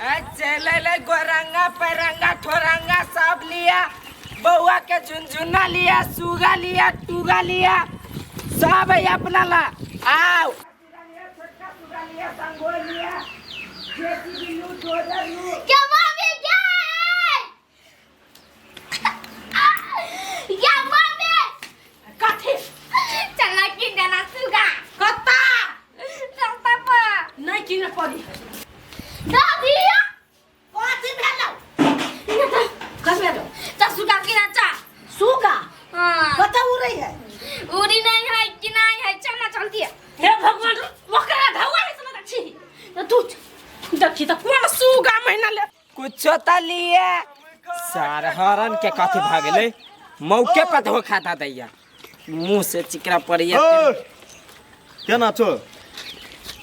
चले ले गोरंगा पैरंगा ठोरंगा सब लिया, बउआ के झुनझुना लिया, सुगा लिया, टूगा लिया, सब है अपना ला। आओ क्या मामी क्या है? या मामी कथी चलना किन देना सुगा कत्ता रास्ता पर नहीं किने पड़ी। दादी कथी भेलौ? कथी भेलो? चा सुगा किना चा। सुगा? हाँ। कतऽ उड़ै है? उड़ी नहीं है कि नहीं है, चलना चलती है। हे भगवान, ओकरा धौआ नहीं सुना छी तू देखी त कोन सुगा महीना ले कुछो त लिए सार हरन के कथी भऽ गेलै, मौके पर धोखा दऽ दैया, मुंह से चिकरा पड़ैया। ओ, केना छौ?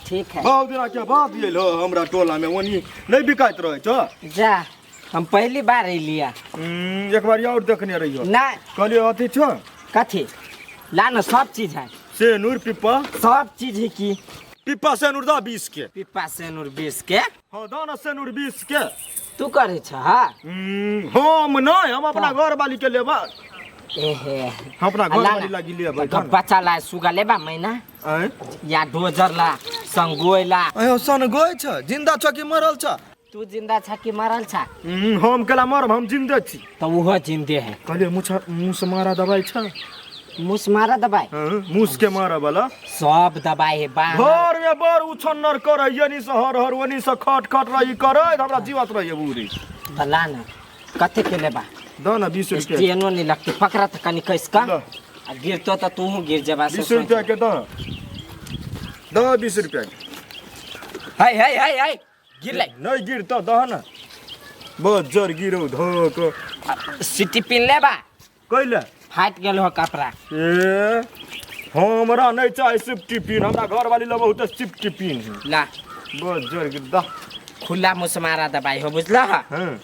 ठीक है। बहुत दिना के बाद एल हो हमरा टोला में, ओनी नहीं बिकाइत रहे छौ। जा, हम पहली बार अलिया। एक बार और देखने रहियो। ना। कहलियो अथी छौ। कथी ला ना, सब चीज है। सेनुर पिप्पा सब चीज है की। पिप्पा सेनुर दा 20 के। पिप्पा सेनुर 20 के? हाँ, दा ना सेनुर 20 के। तू करे छ? हाँ। हम नहीं, हम अपना घर वाली के लेबा। एहे। हम अपना घर ला वाली ना। लागी लेबै। तो बच्चा ला सुगा लेबा मैना? आँय? या डोजर ला, संगोय ला। आँय, संगोय छ, जिंदा छ कि मरल छ? तू जिंदा छ कि मरल छ? हम केला मरब, हम जिंदे छी। तो उहो जिंदे है। कहलिए मुस मारा दवाई छ। मुस मारा दवाई? हाँ, मुस के मारा वाला। सब दवाई है बा। घर में बड़ उछन्नर करे, यनी से हर हर ओनी से खट खट रही करे, हमरा जीवत रही बुरी। तो ला ना, कते के लेबा? दो ना 20 रुपया। स्टेनो नहीं लगती, पकड़ा त कनी कस का। ल। आ गिरतो त तू गिर जेबा से। 20 रुपया के दो। दो 20 रुपया के। हाय हाय हाय हाय, गिरलै। नहीं गिरतो दह ना। बहुत जोर गिरो धोक। सिटी पिन लेबा? कैले? फाट गेल हो कपड़ा। ए, हमरा नहीं चाहे सिफ्टी पिन, हमरा घर वाली लबो त सिफ्टी पिन है। ला। बहुत जोर गिर दा। खुला मुसमारा दवाई हो, बुझला? हाँ।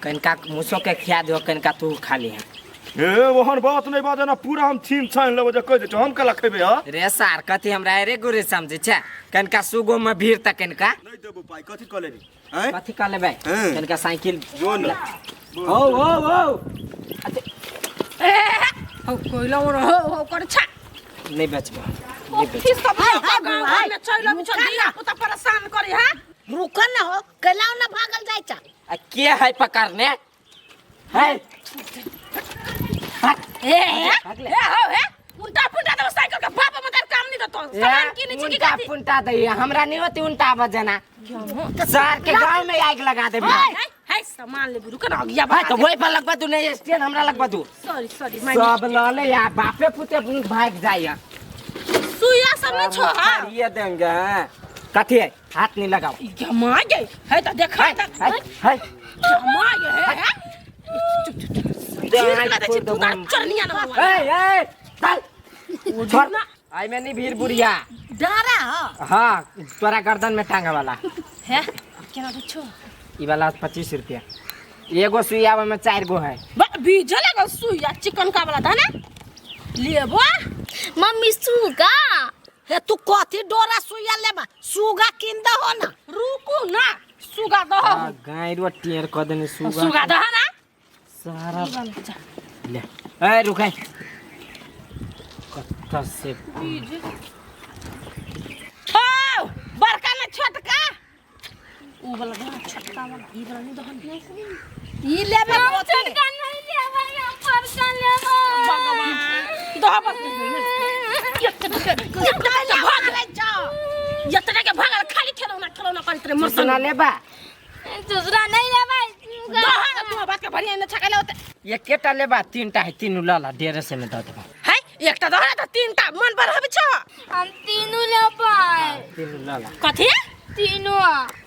कनका मुसो के खिया दियो, कनका तू खा ली। ए, ओहन बात नहीं बाजे ना, पूरा हम छीन छान लेबो जे कह दे हम कला खेबे। हां रे सार, कथी हमरा रे गुरे समझे छे? कनका सुगो में भीड़ त कनका नहीं देबो पाई, कथी क लेबी? हैं? कथी क लेबे? हैं। कनका साइकिल जो ना। हो हो हो। ए, हो कोइला और हो हो कर छा। नहीं बचबो, नहीं बचबो। फिर सब हाय, हाय, गांव हाय। घर में चल अभी रुका दिया ना। पुता परेशान करी। हां रुकल ना हो, कैलाउ ना भागल जाय छा। आ के है पकड़ने? है। ए, ए, भाग ले। ए, हो, ए, उल्टा पुल्टा तो साइकिल के बाप मदर काम नहीं देतो। सामान की नीचे की उल्टा गाड़ी। पुल्टा दे, हमरा नहीं होती उल्टा बजना। सर के गांव में आग लगा दे। हाय, हाय, हाय, सामान ले रुक ना, अगिया भाई तो वही पर लगवा दू, नहीं स्टैंड हमरा लगवा दू। सॉरी सॉरी, मैं सब ल ले या बापे पुते भाग जाइया। सुइया सब नहीं छो। हां ये देंगे, हाँ। कथी है? हाथ नहीं लगाओ। जमा गए है तो देखा हाय, त हाय, हाय। जमा गए है, है। चुप चुप चुप। दे, ना दे छोड़ तू दो, ना चरनिया ना मरवा। ए, ए, चल। छोड़। आई में नहीं भीड़ बुढ़िया। डरा हो। हाँ, तोरा गर्दन में टांगे वाला। है? केना दे छो? ई वाला 25 रुपया। एगो सुइया में 4 गो है। बीज लगल सुइया चिकन का वाला था ना? लेबो? मम्मी सुगा। हे तू कथी डोरा सुइया लेबा? सुगा किन दहो ना। रुकू ना, सुगा दहो। हाँ, गायरो टेर क देने सुगा। सुगा दहो ना। सारा ले। ए रुक है। कत्ता से ओ, बड़का ना छोटका? ऊ वाला दहो, छोटका वाला, ई वाला नहीं दहो। ई लेबे हम कथी? छोटका नहीं लेबै, हम बड़का लेबै। भगवान दहो बस। यतने के भागल खाली खेलौना खेलौना करैत रहे मर्दन। सुना लेबा? दूसरा नहीं लेबै, सुगा। दहो ना, तू बात के बढ़िया न छकले होते। एकेटा लेबा, 3टा है, तीनू ल ला, 1.5 से में दऽ देबा। है, एकटा दहो ना त 3टा मन बढ़ाबै छ। हम तीनू लेबै। तीनू ल ला। कथी? तीनू।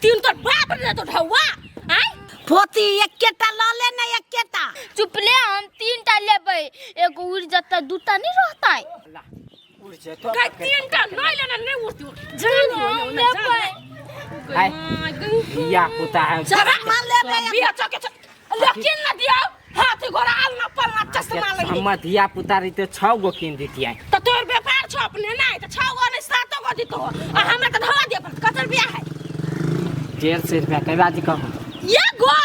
तीन तो बाप रे तो ढौआ। आय पोती एकेटा ल ले ना, एकेटा। चुप ले, हम 3टा लेबै। एगो उड़ जतै, 2टा नहीं रहतै। ला, उड़ जेतो। काय 3टा नहीं लेना, नहीं उड़ती। जान हम हो ना, जान। लेबै। हाय। बिया पुता है। चश्मा लेबै। बिया चके छ। लेकिन ना दियो, हाथी घोड़ा आलना पलना चश्मा लगी। हमर धिया पुता रहिते 6 गो कीन दितियै। त तोर व्यापार छौ अपने नहीं त 6 गो नहीं 7 गो दितो। आ हमरा त धवा दिए पड़त, कतर बिया है? 150 रुपया के बाजी कहू। ये गो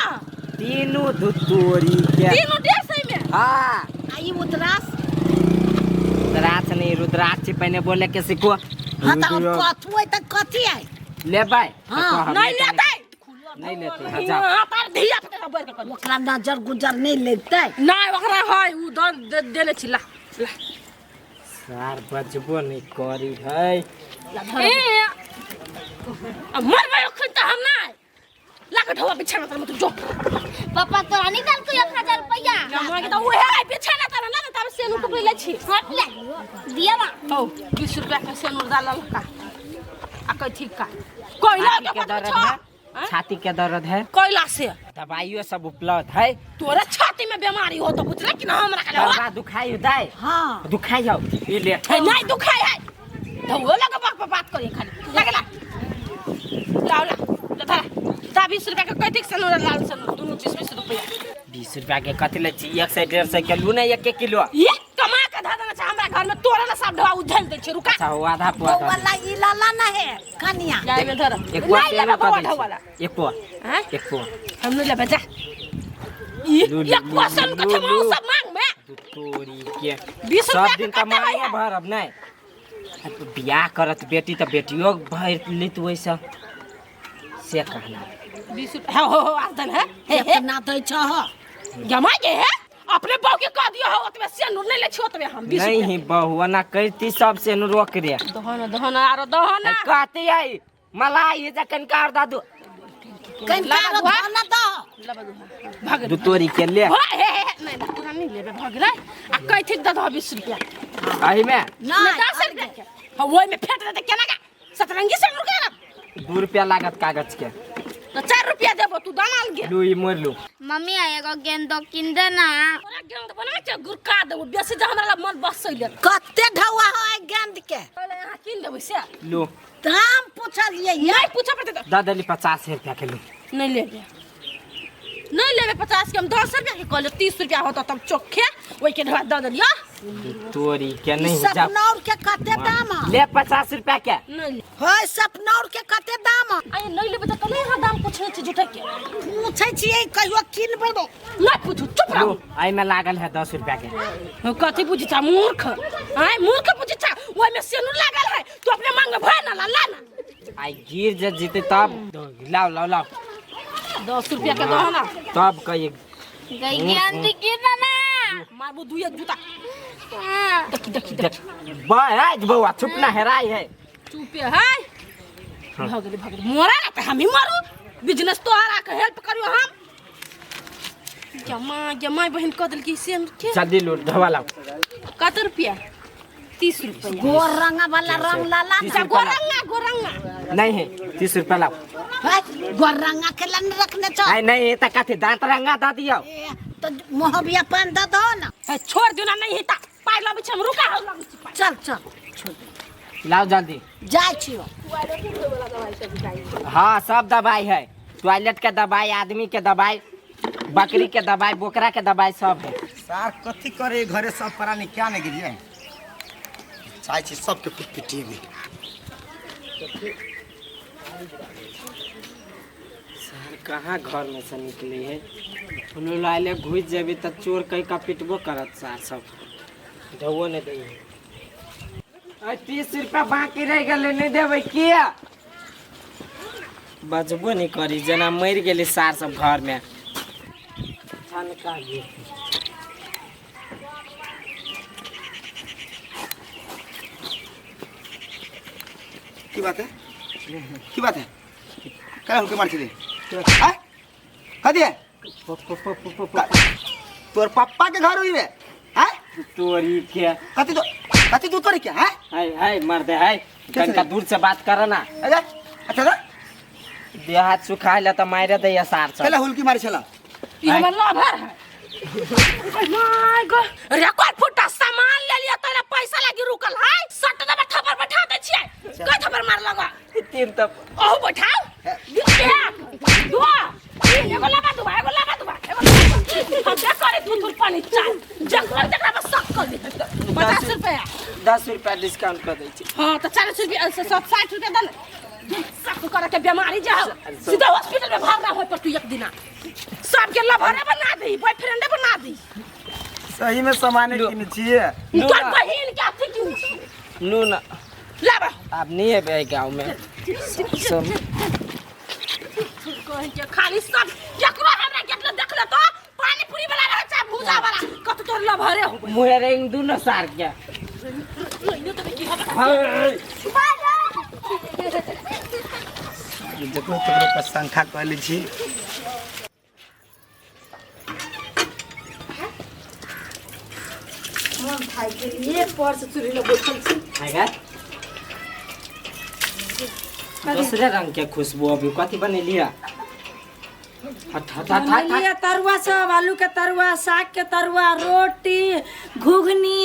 तीनू धुतोरी के। तीनू 150 में। हाँ। आ ई उतरास रुद्राक्ष नहीं, रुद्राक्ष पहले बोले के सीखो। हाँ तो अब कथू है त कथी है? लेबै? हाँ। नहीं लेतै। नहीं लेते। हाँ, जाओ। हाँ, तार धिया पुता के बैठ के करू। ओकरा नजर गुजर नहीं लेतै। नहीं ओकरा है उ दन देने छी ला ला। सार बजबो नहीं करी है। ए अब मरबै अखन त हम नहीं लाके ढोआ बिछाना तर मत जो। पापा तोरा नहीं देलको 1000 रुपया? हमरा के त उहे है बिछाना तर ना तब सेनु टुकड़ी ले छी। हट ले दिया ना। हो 20 रुपया के सेनु डालल का आ कथी का कोयला छाती के के दर्द छो है, छाती के दर्द है, कोयला से दवाइयो सब उपलब्ध है। तोरा छाती में बीमारी हो तो बुझले कि ना हमरा के दवा दुखाई दाई? हाँ दुखाई हो ई ले। है नहीं दुखाई है धोओ लगे बाप बात करी खाली लगे ला लाओ ला ला धरा दा 20 रुपया के कथी के सेनु लाल सेनु दुनू 20 20 रुपया। 20 रुपया के कथी ले छी? 100 150 के लू ना 1 1 किलो। ये कमा के धऽ देने छै हमरा घर में तोरा ना सब ढोआ उझल दै छै। रुका। अच्छा हो आधा पुआ बौआ ला ई लाला ना है कनिया। जा एमे धर। एक पुआ नहीं लेबै तेलो बौआ कऽ दै ढोआ ला। छी। एक पुआ। हैं? एक पुआ। हम नहीं लेबै जा। ई लू, लू, एक पुआ लू, सन लू, कथे लू। सब मांग में। तोरी के 20 सब रुपया दिन के त कते मांगे है? भरब नहीं। अब बियाह करत बेटी त बेटियो भर लेत वैसा से कहना। 20 रुपया हो हो आर्दन है। हे हे केतना दै छह? जमा के है अपने बहू के कह दियो हो ओतबे सेनुर नहीं ले छी ओतबे हम 20 नहीं रुपया। ही बहू ना कहती सब से रोक रे। दहन दहन आरो दहन। कहती है मलाई है जखन कार दादू कनिका धन दह। भग दू तोरी के ले। हो हे हे नहीं नहीं तोरा नहीं लेबे भग गेलै आ कथि दऽ दह 20 रुपया। एही में नहीं 10 रुपया के। हां ओइ में फेट देते केना का सतरंगी सेनुर के ना। 2 रुपया लागत कागज के। तो 4 रुपया देबो तू दाना लगे। लू ई मोर लू। मम्मी एगो गेंदो किन दे ना। तोरा गेंद बना के गुरका देबो बेसी जे हमरा ला मन बसैले। कते ढौआ है गेंद के? पहिले यहाँ किन देबै से। लू दाम पूछलियै। नहीं पूछे पड़ते तो दऽ देली 50 रुपया के लू। नहीं लेबे नहीं लेबे 50 के हम 10 रुपया के कहलियो 30 रुपया होता तब चोखे ओइ के ढोआ दऽ देलियो। तोरी के नहीं जा। सपनौर के कते दाम है? ले 50 रुपया के। नहीं ले। है सपनौर के कते दाम है? आये नहीं लेबे त कले यहाँ दाम पूछने छी झूठे के। पूछै छियै कहियो किनबै ने। नहीं पूछू चुप लू रहू। एहि में लागल है 10 रुपया के। हो, कथी पूछै छा मूर्ख? आय मूर्ख पूछै छा ओइ में सेनुर लागल है तू अपने मांग में भर ना ला ला ना। आई गिर जे जीते तब लाओ लाओ लाओ 10 रुपया के दहो ना तब कहिए गई गेंद किन दे ना। मारबो दुई जूता। हाँ। देखी देखी देख देखी बस बौआ छुपना हेराई है। चुपे है भऽ गेलै भऽ गेलै मोरा ना त हम ही मरू बिजनेस तोहरा के हेल्प करियो हम। जमा जमा बहन कह देलकी से के जल्दी लो धवा लाओ। कत रुपया? 30 रुपया। गोर रंगा वाला रंग लाला तीस ना। रुपया लाओ। गोरंगा गोरंगा नहीं है 30 रुपया लाओ। है गोर रंगा के लन रखने छ। आई नहीं है त कथी दांत रंगा दा दियो। ए, तो मोहबिया पान दऽ दहो ना। है छोड़ दियो ना नहीं है त पाइ लबै छी हम रुका हो लबै छी पाइ। चल चल छोड़ दे। लाओ जल्दी। जाइ छियो। हाँ सब दवाई है, टॉयलेट के दवाई, आदमी के दवाई, बकरी के दवाई, बोकरा के दवाई सब है। सार कथी करे घरे सब प्राणी क्या नहीं गिरिए चाहे छी सबके पिट पिटिएबे। सर कहाँ घर में से निकले है? फुल लाले घुस जेबी त चोर कहीं का पिटबो करत सार सब ढौओ नहीं दै है। 30 रुपया बाकी रह गेलै नहीं देबै किया? बजबो नहीं करी जेना मरि गेलै सार सब घर में। ठनका गेल। की बात है? की बात है? क्या हुक्म मार छे? हैं? कथी है? तोर पप्पा के घर हुई रे? हैं? तोरी के कथी तो कथी तू तोरी के हैं? हाय हाय मर दे हाय कनका दूर से बात कर ना। अरे अच्छा रे देह हाथ सुखा ले त मारे दे सार सब। पहले हुलकी मारे छला। ई हमर लभर है। My God record फुटा सामान ले लिया तोरा पैसा लागी रुकल है सट दबा थप्पड़ बैठा दे छियै कै थप्पड़ मार लगा तीन तब अहू बैठाओ एक दो तीन एगो लगा दुबा एगो लगा दुबा एगो लगा दुबा। हम क्या करे तू तू पानी चाल जकरा जकरा बस शक कर दे 50 रुपया 10 रुपया डिस्काउंट कर दै छी। हां त 40 रुपया से सब 60 रुपया दे ने। सब तू करे के बीमारी जा सीधा हॉस्पिटल में भागना होय पर तू एक दिना सबके लभरे बना दी बॉयफ्रेंड बना दी सही में सामान किने छियै। तोर बहिन के अथी किन छी। नून लाबा। अब नहीं है गाँव में सब। कहि के खाली सब केकरो हमरा गेट ले देखले तो पानी पूरी वाला रहे चाहे भूजा वाला कत तोर लभरे हो। मुहे रेंग दुनो सार के। लइनो त की हबे। जकरो तकरो पर शंखा कऽ लै छी। मन थाकि गेल, एक पर से चूल्ही लग बैठल छी। आगा दूसरे रंग के खुशबू अभी कथी बनेलिया? हट हट हट हट। बनेलियै तरुआ सब, आलू के तरुआ, साग के तरुआ, रोटी, घुघनी,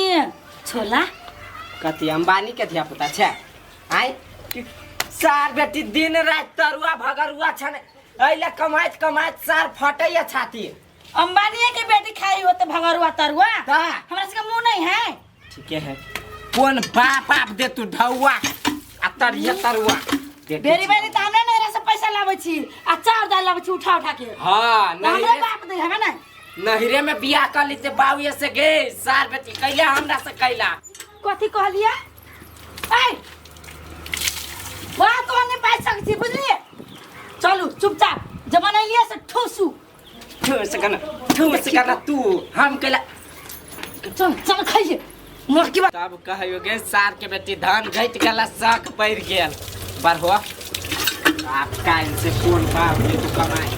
छोला। कथी अंबानी के धिया पुता छै? आय सार बेटी दिन रात तरुआ भगरुआ छने एहिले कमाइत कमाइत सार फटैया छाती। अंबानी के बेटी खाई होते भगरुआ तरुआ। ता हमरा सबके मुंह नहीं है। ठीके है। कोन बाप बाप दे तू ढौआ आ तरिया तरुआ। बेरी बेरी त हमरा नैहरा से पैसा लाबै छी आ चाउर दाल लाबै छी उठा उठा के। हाँ हमरा नहिरे बाप दे हवे ना। नहिरे में बियाह कर लीते बाबूए से गे सार बेटी कैला हमरा से कैला। कथी कहलिए? ए बात तो नहीं पाइ सकै छी बुझलिए। चलू चुपचाप जे बनैलिए से ठूसू। ठूस कना ठूस कना तू हम कैला। चल चल खाइए मोर की बात। तब कहियो गे सार के बेटी धान घटि गेला शक पड़ि गेल। बढ़ो आप काल्हि से कोन बाप दे तू कमाए।